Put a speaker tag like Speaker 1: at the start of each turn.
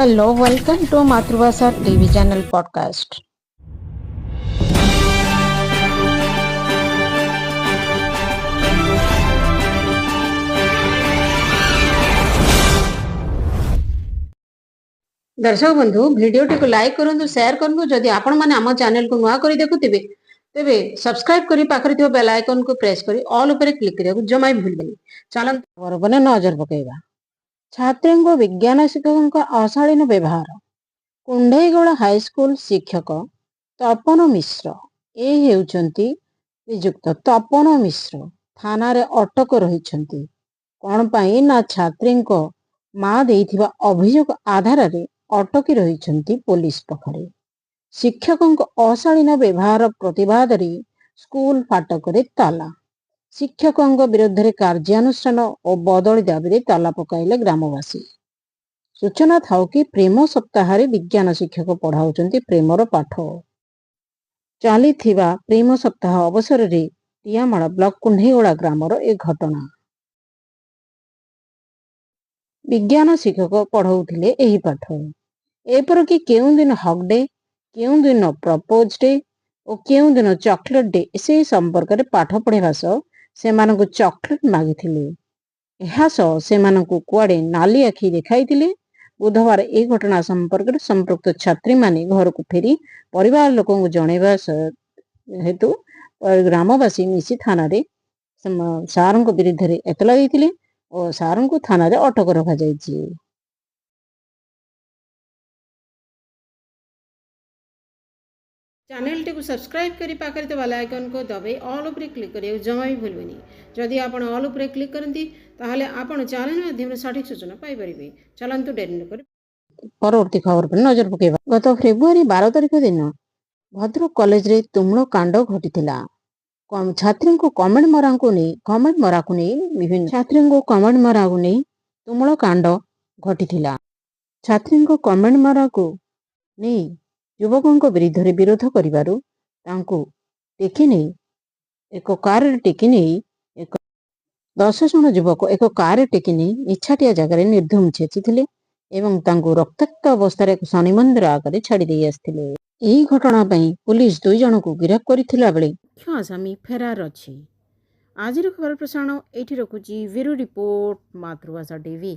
Speaker 1: Hello, welcome to Matrubhasha TV channel podcast. ଦର୍ଶକ ବନ୍ଧୁ, ଭିଡିଓଟିକୁ ଲାଇକ୍ କରନ୍ତୁ, ସେୟାର କରନ୍ତୁ। ଯଦି ଆପଣମାନେ ଆମ ଚ୍ୟାନେଲକୁ ନୂଆ କରି ଦେଖୁଥିବେ, ତେବେ ସବସ୍କ୍ରାଇବ କରି ପାଖରେ ଥିବା ବେଲ୍ ଆଇକନକୁ ପ୍ରେସ୍ କରି ଅଲ୍ ଉପରେ କ୍ଲିକ୍ କରିବାକୁ ଜମା ବି ଭୁଲିବେନି। ଚାଲନ୍ତୁ, ଖବର ଉପରେ ନଜର ପକାଇବା। ଛାତ୍ରୀଙ୍କୁ ବିଜ୍ଞାନ ଶିକ୍ଷକଙ୍କ ଅଶାଳୀନ ବ୍ୟବହାର। କୁଣ୍ଢେଇଗୋଳ ହାଇସ୍କୁଲ ଶିକ୍ଷକ ତପନ ମିଶ୍ର, ଏ ହେଉଛନ୍ତି ନିଯୁକ୍ତ ତପନ ମିଶ୍ର, ଥାନାରେ ଅଟକ ରହିଛନ୍ତି। କ'ଣ ପାଇଁ ନା ଛାତ୍ରୀଙ୍କ ମା ଦେଇଥିବା ଅଭିଯୋଗ ଆଧାରରେ ଅଟକି ରହିଛନ୍ତି ପୋଲିସ ପାଖରେ। ଶିକ୍ଷକଙ୍କ ଅଶାଳୀନ ବ୍ୟବହାର ପ୍ରତିବାଦରେ ସ୍କୁଲ ଫାଟକରେ ତାଲା। ଶିକ୍ଷକଙ୍କ ବିରୁଦ୍ଧରେ କାର୍ଯ୍ୟାନୁଷ୍ଠାନ ଓ ବଦଳି ଦାବିରେ ତାଲା ପକାଇଲେ ଗ୍ରାମବାସୀ। ସୂଚନା ଥାଉ କି, ପ୍ରେମ ସପ୍ତାହରେ ବିଜ୍ଞାନ ଶିକ୍ଷକ ପଢ଼ାଉଛନ୍ତି ପ୍ରେମର ପାଠ। ଚାଲିଥିବା ପ୍ରେମ ସପ୍ତାହ ଅବସରରେ ଟିଆମାଳ ବ୍ଲକ କୁଣ୍ଢେଇଗୋଳା ଗ୍ରାମର ଏ ଘଟଣା। ବିଜ୍ଞାନ ଶିକ୍ଷକ ପଢ଼ାଉଥିଲେ ଏହି ପାଠ। ଏପରିକି କେଉଁଦିନ ହଗ୍ ଡେ, କେଉଁଦିନ ପ୍ରପୋଜ ଡେ ଓ କେଉଁଦିନ ଚକୋଲେଟ୍ ଡେ, ସେ ସମ୍ପର୍କରେ ପାଠ ପଢ଼ାଇବା ସହ ସେମାନଙ୍କୁ ଚକୋଲେଟ୍ ମାଗିଥିଲେ। ଏହା ସହ ସେମାନଙ୍କୁ କୁଆଡ଼େ ନାଲି ଆଖି ଦେଖାଇଥିଲେ। ବୁଧବାର ଏହି ଘଟଣା ସମ୍ପର୍କରେ ସମ୍ପୃକ୍ତ ଛାତ୍ରୀମାନେ ଘରକୁ ଫେରି ପରିବାର ଲୋକଙ୍କୁ ଜଣାଇବା ହେତୁ ଗ୍ରାମବାସୀ ମିଶି ଥାନାରେ ସାରଙ୍କ ବିରୁଦ୍ଧରେ ଏତଲା ଦେଇଥିଲେ ଓ ସାରଙ୍କୁ ଥାନାରେ ଅଟକ ରଖାଯାଇଛି। ଚ୍ୟାନେଲଟିକୁ ସବସ୍କ୍ରାଇବ୍ କରି ପାଖରେ ଥିବା ବେଲ୍ ଆଇକନ୍କୁ ଦବାଇ ଅଲ୍ ଉପରେ କ୍ଲିକ୍ କରିବାକୁ ଜମା ବି ଭୁଲିବେନି। ଯଦି ଆପଣ ଅଲ୍ ଉପରେ କ୍ଲିକ୍ କରନ୍ତି, ତାହେଲେ ଆପଣ ଚ୍ୟାନେଲ ମାଧ୍ୟମରେ ସଠିକ୍ ସୂଚନା ପାଇପାରିବେ। ଚାଲନ୍ତୁ, ଡେରି ନକରି ପରବର୍ତ୍ତୀ ଖବର ଉପରେ ନଜର ପକାଇବା। ଗତ ଫେବୃଆରୀ 12 ତାରିଖ ଦିନ ଭଦ୍ରକ କଲେଜରେ ତୁମୁଳ କାଣ୍ଡ ଘଟିଥିଲା। ଛାତ୍ରୀଙ୍କୁ କମେଣ୍ଟ ମରାକୁ ନେଇ, ବିଭିନ୍ନ ଛାତ୍ରୀଙ୍କୁ କମେଣ୍ଟ ମରାକୁ ନେଇ ତୁମୁଳ କାଣ୍ଡ ଘଟିଥିଲା। ଛାତ୍ରୀଙ୍କ କମେଣ୍ଟ ମରାକୁ ନେଇ ଯୁବକଙ୍କ ବିରୁଦ୍ଧରେ ବିରୋଧ କରିବାରୁ ତାଙ୍କୁ ଟେକି ନେଇ ଏକ କାରରେ ଟେକି ନେଇ, ଏକ 10 ଜଣ ଯୁବକ ଏକ କାରରେ ଟେକି ନେଇ ନିଛାଟିଆ ଜାଗାରେ ନିର୍ଦ୍ଧୁମ ଛେଚିଥିଲେ ଏବଂ ତାଙ୍କୁ ରକ୍ତାକ୍ତ ଅବସ୍ଥାରେ ଏକ ଶନି ମନ୍ଦିର ଆଗରେ ଛାଡ଼ି ଦେଇ ଆସିଥିଲେ। ଏହି ଘଟଣା ପାଇଁ ପୋଲିସ ଦୁଇ ଜଣଙ୍କୁ ଗିରଫ କରିଥିଲା ବେଳେ ମୁଖ୍ୟ ଆସାମୀ ଫେରାର ଅଛି। ଆଜିର ଖବର ପ୍ରସାରଣ ଏଇଠି ରଖୁଛି। ବ୍ୟୁରୋ ରିପୋର୍ଟ, ମାତୃଭାଷା ଟିଭି।